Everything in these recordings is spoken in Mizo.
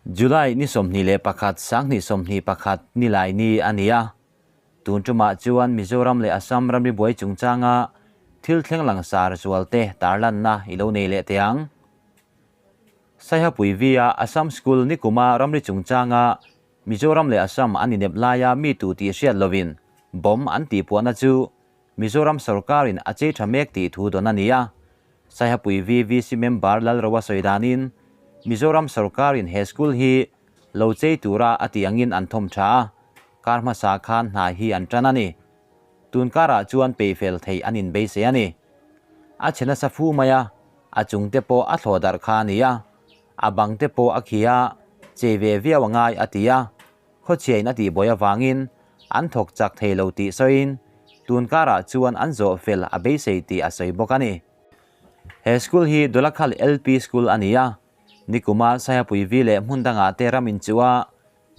July ni 21 2021 nilai ni a ni a. Tun tumah chuan Mizoram leh Assam ramri buai chungchanga thil thleng langsar zualte tarlanna i lo nei leh teh ang. Saihapui via Assam School nikuma ramri chungchanga Mizoram leh Assam an inep laia mi tu tih hriat lovin bomb an tihpuahna chu Mizoram sorkarin a chei tha mek tih thu dawn a ni a. Saihapui VVC member Lalroa sawi danin Mizoram sorkarin he school hi lo chei tura a tih angin an thawm tha a, kar hmasa khan hna hi an tan a ni. Tun karah chuan peihfel theih an inbeisei a ni. A chhe nasa fu mai a, a chungte pawh a thlawh darh kha a ni a. A bang te pawh a khi a, chei ve viau a ngai a ti a, khawchhiain a tihbuai avangin an thawk chak thei lo tih sawiin tun karah chuan an zawh fel a beisei tih a sawi bawk a ni. He school hi Dolakhal LP School a ni a, nikuma Saihapui vi leh hmun dangah te ram inchuh a,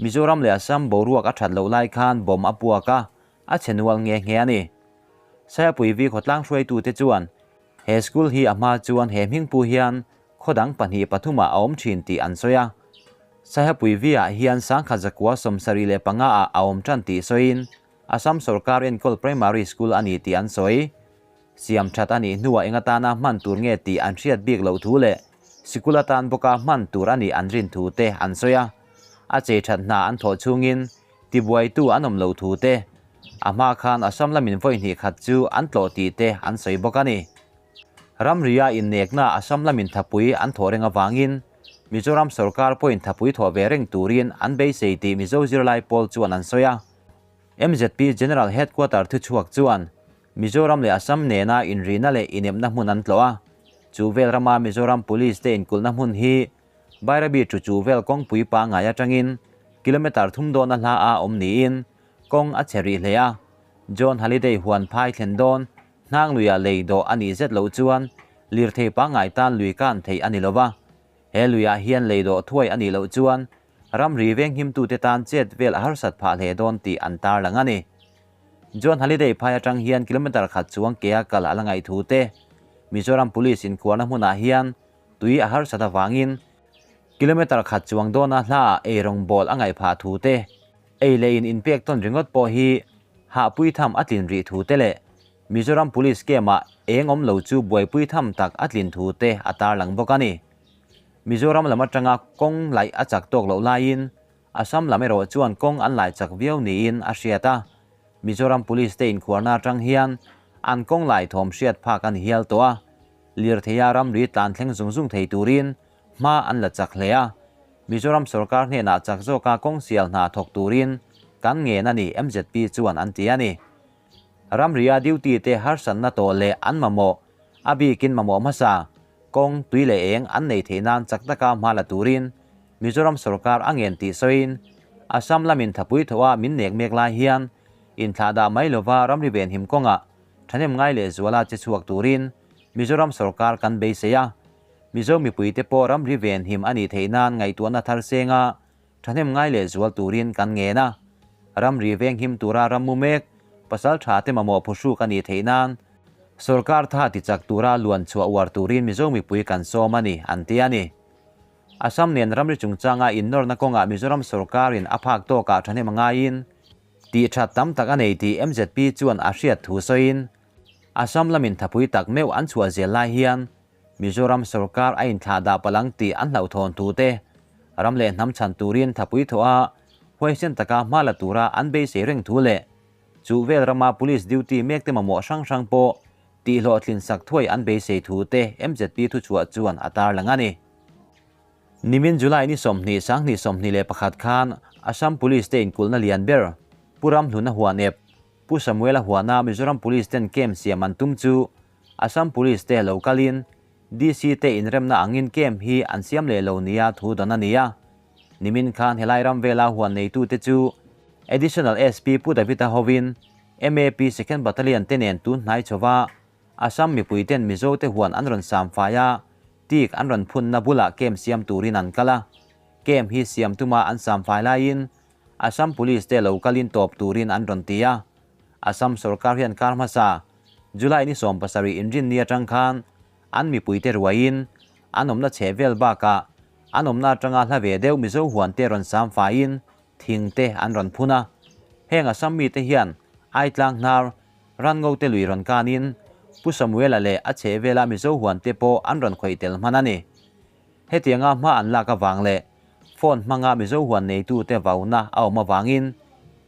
Mizoram leh Assam boruak a that loh lai khan bomb a puak a, a chhe nual nghe nghe a ni. Saihapui vi khawtlang hruaitute chuan he school hi a hma chuan he hmingpu hian khaw dang pahnih pathumah a awm thin tih an sawi a. Saihapui vi-ah hian sangkhat zakua 75 ah a awm tan tih sawiin Assam sorkar enkawl primary school a ni tih an sawi. Siam that a nih hnuah eng atana hman tur nge tih an hriat bik loh thu leh sikul atan bawka hman tur a nih an rin thu te an sawi a. A chei that hna an thawh chhungin tibuaitu an awm loh thu te, a hma khan Assam lamin vawi hnih khat chu an tlawh tih te an sawi bawk a ni. Ramria innekna Assam lamin thapui an thawh reng avangin Mizoram sorkar pawhin thapui thawh ve reng turin an beisei tih Mizo zirlai pawl chuan an sawi a. MZP General Headquarter thuchhuak chuan Mizoram leh Assam nena inrihna leh inepna hmun an tlawh a, chu vel rama Mizoram Police te inkulhna hmun hi Bairabi chu chu vel kawngpui pangngai atangin kilometre thum dawna hla a awm niin kawng a chhe rih hle a. John Halliday huan phai thlen dawn hnang luiah lei dawh a nih zet loh chuan lirthei pangngai tan lui kan theih a ni lo va. He luiah hian lei dawh thuai a nih loh chuan ramri venghimtute tan chet vel a harsat phah hle dawn tih an tarlang a ni. John Halliday phai atang hian kilometre khat chuang kea kal a la ngaih thu te, Mizoram Police inkhuarna hmunah hian tui a harsat avangin kilometre khat chuang dawna hlaah eirawng bawl a ngaih phah thu te, ei leh in inpek tawn ringawt pawh hi hahpui tham a tlin rih thu te leh Mizoram Police camp-ah eng awm lo chu buaipui tham tak a tlin thu te a tarlang bawk a ni. Mizoram lam atanga kawng laih a chak tawk loh laiin Assam lam erawh chuan kawng an lai chak viau niin a hriat a, Mizoram Police te inkhuarna atang hian an kawng lai thawm hriat phak a ni hial tawh a, lirtheia ramri tlan thleng zung zung thei turin hma an la chak hle a, Mizoram sorkar hnenah chak zawka kawng sial hna thawk turin kan ngen a ni MZP chuan an ti a ni. Ramria duty te harsatna tawh leh an mamawh, a bikin mamawh hmasa, kawng, tui leh eng an nei theih nan chak taka hma la turin Mizoram sorkar a ngen tih sawiin Assam lamin thapui thawha min nek mek lai hian inthlahdah mai lova ramri venhim kawngah thahnem ngai leh zuala che chhuak turin Mizoram sorkar kan beisei a, Mizo mipuite pawh ramri venhim a nih theih nan ngaihtuahna thar senga thahnem ngai leh zual turin kan ngen a. Ramri venghim tura rammu mek pasal tha te mamawh phuhruk a nih theih nan sorkar tha tichak tura luan chhuah uar turin Mizo mipui kan sawm a ni, an ti a ni. Assam nen ramri chungchanga innawrna kawngah Mizoram sorkarin a phak tawkah thahnem a ngaiin tih that tam tak a nei tih MZP chuan a hriat thu sawiin Assam lamin thapui tak meuh an chhuah zel lai hian Mizoram sorkar a inthlah dah palang tih an hlauhthawn thu te, ram leh hnam chhan turin thapui thawh a, huaisen taka hma la tura an beisei reng thu leh chu vel rama police duty mek te mamawh hrang hrang pawh tihhlawhtlin sak thuai an beisei thu te MZP thuchhuah chuan a tarlang a ni. Nimin July ni 20 2021 khan Assam Police te inkulhna lian ber Pu Ramhluna huan ep Pu Samuela huana Mizoram Police ten camp siam an tum chu Assam Police te lo kalin DC te inremna angin camp hi an siam leh lo nia thu dawn a ni a. Nimin khan helai ram vela huan neitute chu Additional SP Pu Davida hovin MAP Second Battalion te nen tun hnai chhova Assam mipui ten Mizo te huan an rawn sam fai a, tik an rawn phunna bulah camp siam turin an kal a. Camp hi siam tuma an sam fai laiin Assam Police te lo kalin tawp turin an rawn ti a. Assam sorkar hian kar hmasa July ni 17 inrinni atang khan an mipuite ruaiin an awmna chhe vel bakah An awmna atanga hla ve deuh Mizo huan te rawn sam faiin thing te an rawn phun a. Heng Assam mite hian Aitlang hnar, Ranngo te lui rawn kanin Pu Samuela leh a chhehvela Mizo huan te pawh an rawn khawih tel hman a ni. Hetianga hma an lak avang leh phone hmanga Mizo huan neitute vauna a awm avangin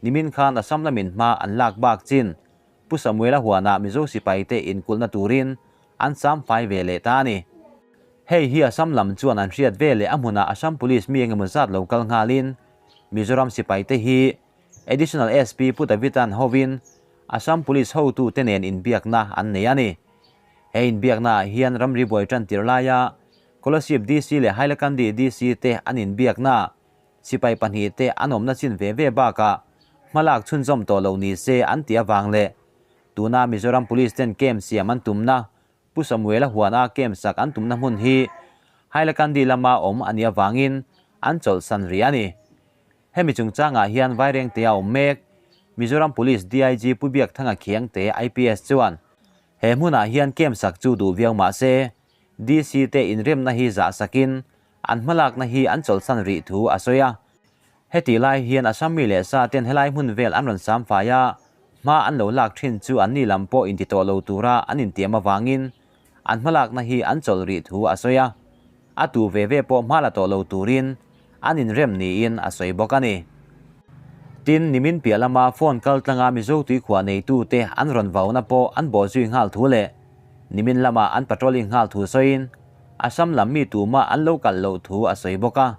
nimin khan Assam lamin hma an lak bak chin Pu Samuela huanah Mizo sipaite inkulhna turin an sam fai ve leh ta a ni. Hei hi Assam lam chuan an hriat ve leh a hmunah Assam Police mi engemaw zat lo kal nghalin Mizoram sipaite hi Additional SP Pu Davidan hovin Assam Police hotute nen inbiakna an nei a ni. He inbiaknaah hian ramri buai tan tir laia Kolasib DC leh Hailakandi DC te an inbiakna sipai pahnihte an awmna chin ve ve bakah hmalak chhunzawm tawh lo ni se an tih avang leh tuna Mizoram Police ten camp siam an tumna Pu Samuela huana camp sak an tumna hmun hi Hailakandi lama awm a nih avangin an chawlhsan rih a ni. Hemi chungchangah hian Vairengte a awm mek Mizoram Police DIG Pu Biakthanga Khiangte IPS chuan he hmunah hian camp sak chu duh viau mah se DC te inremna hi zah sakin an hmalakna hi an chawlhsan rih thu a sawi a. Hetih lai hian Assam mi leh sa ten helai hmun vel an rawn sam fai a, hma an lo lak thin chu anni lam pawh inti tawh lo tura an intiam avangin an hmalakna hi an chawlh rih thu a sawi a. A tu ve ve pawh hma la tawh lo turin an inrem niin a sawi bawk a ni. Tin, nimin piah lama phone kal tlanga Mizo tuikhuah neitute an rawn vauna pawh an bawhzui nghal thu leh nimin lama an patrolling nghal thu sawiin Assam lam mi tumah an lo kal loh thu a sawi bawk a.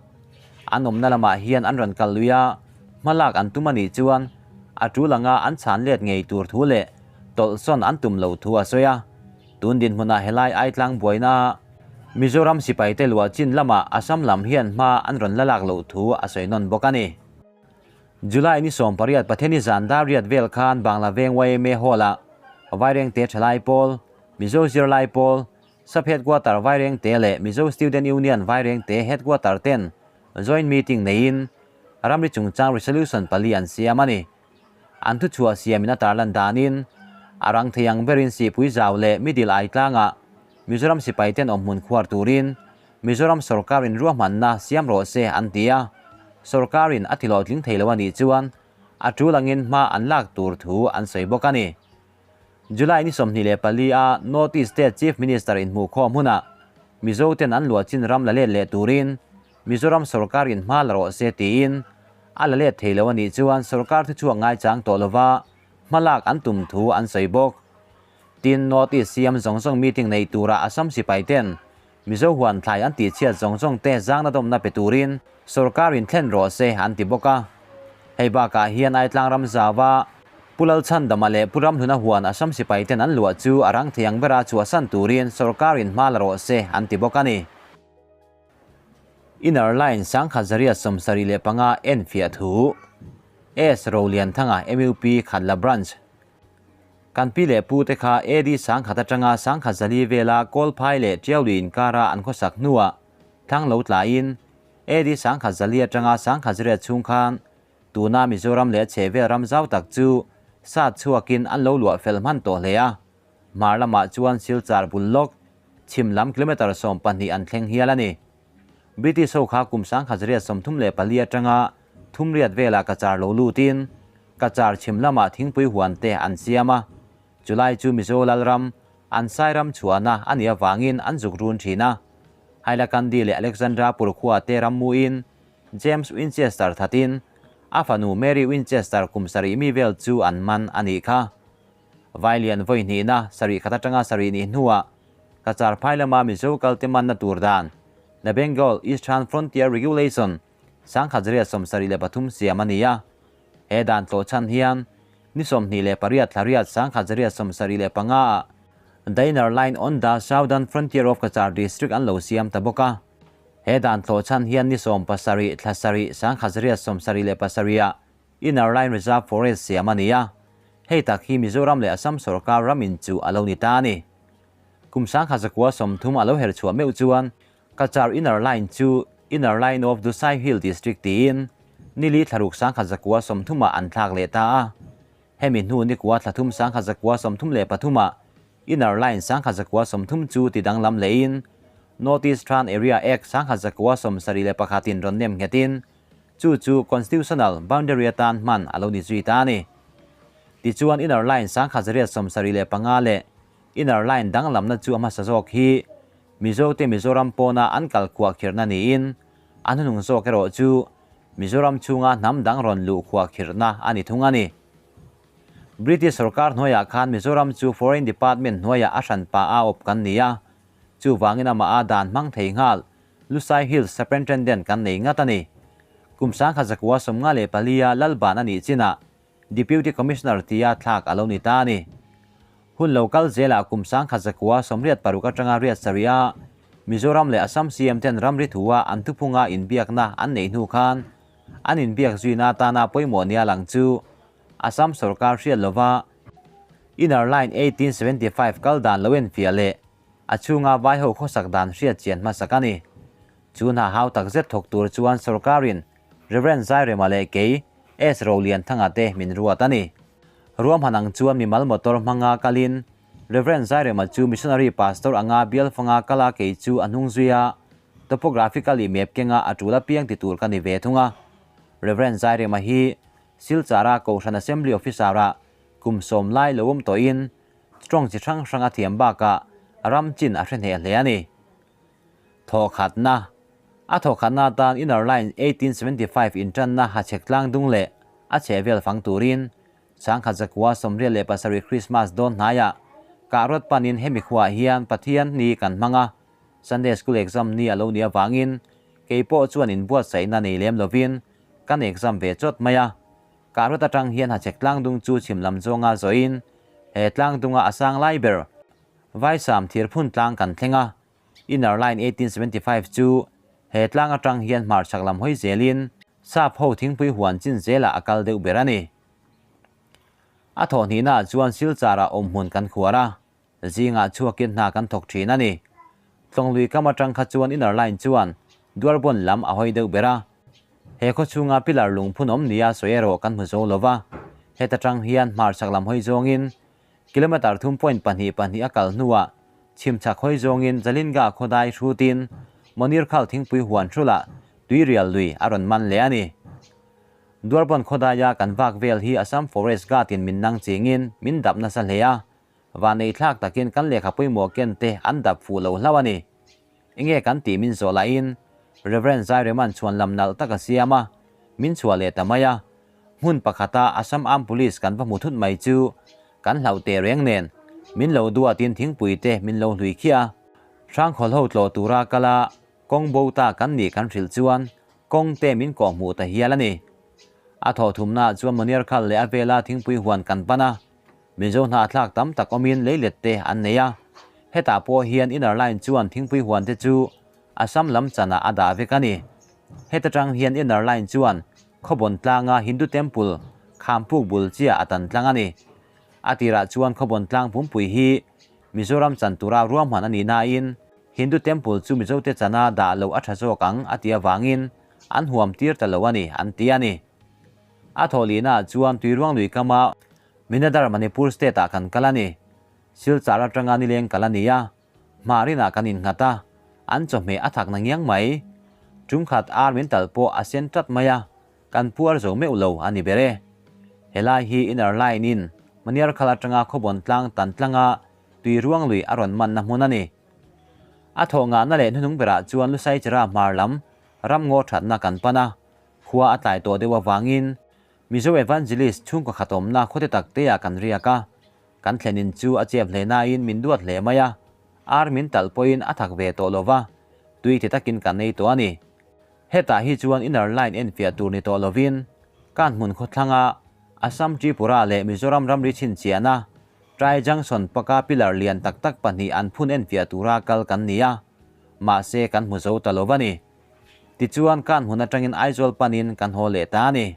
An awmna lamah hian an rawn kal lui a, hmalak an tum a nih chuan a tul anga an chhan let ngei tur thu leh tawlhsawn an tum loh thu a sawi a. Tun dinhmunah helai Aitlang buaina Mizoram sipaite luah chin lamah Assam lam hian hma an rawn la lak loh thu a sawi nawn bawk a ni. July ni 18 Pathiani zan dar riat vel khan Bangla Veng yma Hall-ah Vairengte Thalai Pawl, Mizo Zirlai Pawl, Sub Headquarter Vairengte leh Mizo Student Union Vairengte Headquarter ten joint meeting neiin ramri chungchang resolution pali an siam a ni. An thuchhuah siamin a tarlan danin a rang thei ang berin Sihpui Zau leh Middle Aitlangah Mizoram sipai ten awmhmun khuar turin Mizoram sorkarin ruahmanna siam rawh se an ti a, sorkarin a tihlawhtling thei lo a nih chuan a tul angin hma an lak tur thu an sawi bawk a ni. July ni 24 a North East State Chief Minister inhmuhkhawm hunah Mizo ten an luah chin ram la let leh turin Mizoram sorkarin hma la rawh se tiin a la let thei lo a nih chuan sorkar thuchhuak ngaichang tawh lova hma lak an tum thu an sawi bawk. Tin, North East CM zawng zawng meeting neih tura Assam sipai ten Mizo huan thlai an tihchhiat zawng zawng te zangna dawmna pe turin sorkarin thlen rawh se an ti bawk a. Hei bakah hian Aitlang ram zauva Pu Lalchhandama leh Pu Ramhluna huan Assam sipai ten an luah chu a rang thei ang bera chhuahsan turin sorkarin hma la rawh se an ti bawk a ni. Inner Line 1175 enfiah thu S Rolianthanga MUP Khatla Branch Kan pi leh pu te kha AD 1000 atanga 1004 vela Kawlphai leh Tiauli inkara an khawsak hnuah thlang lo tlaiin AD 1004 atanga 1008 chhung khan tuna Mizoram leh a chhehvel ram zau tak chu sat chhuakin an lo luah fel hman tawh hle a. Hmar lamah chuan Silchar bul lawk chhim lam kilometre 12 an thleng hial a ni. British ho kha kum 1834 atanga thumriat velah Cachar lo lutin Cachar chhim lamah thingpui huan te an siam a, chulai chu Mizo Lalram, an Sairam chhuahna a nih avangin an zuk run thin a. Hailakandi leh Alexandra Purkhua te rammuin James Winchester thatin a fanu Mary Winchester kum sarih mi vel chu an man a nih kha. Vailian vawi hnihna sarih khat atanga sarih nih hnuah Cachar phai lama Mizo kalte manna tur dan The Bengal Eastern Frontier Regulation 1173 siam a ni a. He dan tlawh chhan hian ni 28 thla riat 1175 ah The Inner Line on the Southern Frontier of Cachar District an lo siam ta bawk a. He dan tlawh chhan hian ni 17 thla sarih 1177 ah Inner Line Reserve Forest siam a ni a. Hei tak hi Mizoram leh Assam sorkar ram in chu a lo ni ta a ni. Kum 1930 a lo her chhuah meuh chuan Cachar Inner Line chu Inner Line of Dusai Hill District tiin nili thlaruk 1930 ah an thlak leh ta a. Hemi hnu nikua thlathum 1933 ah Inner Line 1930 chu ti danglam lehin North Eastern Area Act 1971 in rawn nem nghetin chu chu Constitutional Boundary atan hman a lo ni zui ta a ni. Tichuan Inner Line 1875 leh Inner Line danglamna chu a hmasa zawk hi Mizote Mizoram pawna an kal khuahkhirhna niin a hnuhnung zawk erawh chu Mizoram chhunga hnam dang rawn luh khuahkhirhna a ni thung a ni. British sorkar hnuaiah khan Mizoram chu Foreign Department hnuaiah a hranpa a awp kan ni a, chuvangin amah a dan hmang thei nghal Lusai Hills Superintendent kan nei ngat a ni. Kum 1954 a Lalban a nih chinah Deputy Commissioner tia thlak a lo ni ta a ni. Hun lo kal zelah kum 1986 atanga riat sarih a Mizoram leh Assam CM ten ramri thua an thuphunga inbiakna an neih hnu khan an inbiak zuina atana pawimawh nia lang chu Assam sorkar hriat lova Inner Line 1875 kal dan lo enfiah leh a chhunga vaiho khawsak dan hriat chian hmasak a ni. Chu hna hau tak zet thawk tur chuan sorkarin Rev. Zairema leh kei S. Rolianthanga te min ruat a ni. Ruamhan ang chuan mimal motor hmanga kalin Rev. Zairema chu missionary pastor anga bial fanga kala kei chu a hnung zui a, topographically map kenga a tul apiang ti tur ka ni ve thung a. Rev. Zairema hi Silchara Kohhran Assembly Officer-ah kum sawm lai lo awm tawhin tawng chi hrang hrang a thiam bakah ram chin a hre hneh hle a ni. Thawhkhatna, A thawhkhatna atan Inner Line 1875 intanna hachhek tlang dung leh a chhehvel fang turin 1987 Krismas dawn hnaiah kahrawt panin hemi khuaah hian Pathian ni kan hmang a, Sunday School exam ni a lo nih avangin kei pawh chuan inbuatsaihna nei lem lovin kan exam ve chawt mai a. Kahrawt atang hian hachhek tlang dung chu chhim lam zawnga zawhin he tlang dunga a sang lai ber Vaisam thirphun tlang kan thleng a, Inner Line 1875 chu he tlang atang hian hmarchhak lam hawi zelin sap ho thingpui huan chin zelah a kal deuh ber a ni. A thawhhnihnaah chuan Silchar-ah awmhmun kan khuar a, zingah chhuakin hna kan thawk thin a ni. Tlawnglui kam atang kha chuan Inner Line chuan Duarbawn lam a hawi deuh ber a, he khaw chhunga pillar lungphun awm nia sawi erawh kan hmu zo lo va, heta tang hian hmarchhak lam hawi zawngin Kilometre thum point pahnih pahnih a kal hnuah chhimchhak hawi zawngin Jalinga khawdai hrutin Monirkhal thingpui huan hrulah tuirial lui a rawn man leh a ni. Duarbawn khawdaia kan vak vel hi Assam Forest Guard-in min nang chingin min dap nasa hle a, vanei thlak takin kan lehkha pawimawh ken te an dap fuh lo hlauh a ni. Enge kan tih min zawh lahin Rev. Zaireman chhuan lam nalh tak a siam a, min chhuah leh ta mai a. Hmun pakhata Assam Armed Police kan va hmu thut mai chu kan hlauh teh reng nen min lo duatin thingpui te min lo hlui khiah a. Hrangkhawl ho tlawh tura kal a, kawng bo ta kan nih kan hrilh chuan kawng te min kawh hmuh ta hial a ni. A thawh thumnaah chuan Moniarkhal leh a vela thingpui huan kan pan a. Mizo hnahthlak tam tak awmin leilet te an nei a, hetah pawh hian Inner Line chuan thingpui huan te chu Assam lam chanah a dah vek a ni. Heta tang hian Inner Line chuan Khawbawn tlanga Hindu Temple Khampuk bul chiah a tan tlang a ni. A tirah chuan Khawbawn tlang pumpui hi Mizoram chan tura ruahman a nih nain Hindu Temple chu Mizote chana dah loh a tha zawk ang a ti avangin an huam tir ta lo a ni an ti a ni. A thawhlihnaah chuan Tuiruang lui kama Minadar Manipur state ah kan kal a ni. Silchar atanga nileng kal a ni a, Hmarinah kan innghat a, an chawhmeh a thak na ngiang mai. Tumkhat ar min tal pawh a sen tat mai a, kan puar zo meuh lo a ni ber e. Helai hi Inner Line in Maniarkhal atanga Khawbawn tlang tan tlanga tui ruang lui a rawn manna hmun a ni. A thawh ngahna leh hnuhnung berah chuan Lusaichera hmar lam ramngaw thatna kan pan a, khua a tlai tawh deuh avangin Mizo Evangelist chhungkaw khat awmna khawte tak te ah kan riak a, kan thlenin chu a chep hle nain min duat hle mai a, ar min talh pawhin a thak ve tawh lova, tui ti takin kan ei tawh a ni. Hetah hi chuan Inner Line enfiah tur ni tawh lovin, kan hmun khawthlanga Assam Tripura leh Mizoram ramri chhinchhiahna Tri Junction paka pillar lian tak tak pahnih an phun enfiah tura kal kan ni a, mahse kan hmu zo ta lo va ni. Tichuan kan hmun atangin Aizawl panin kan haw leh ta a ni.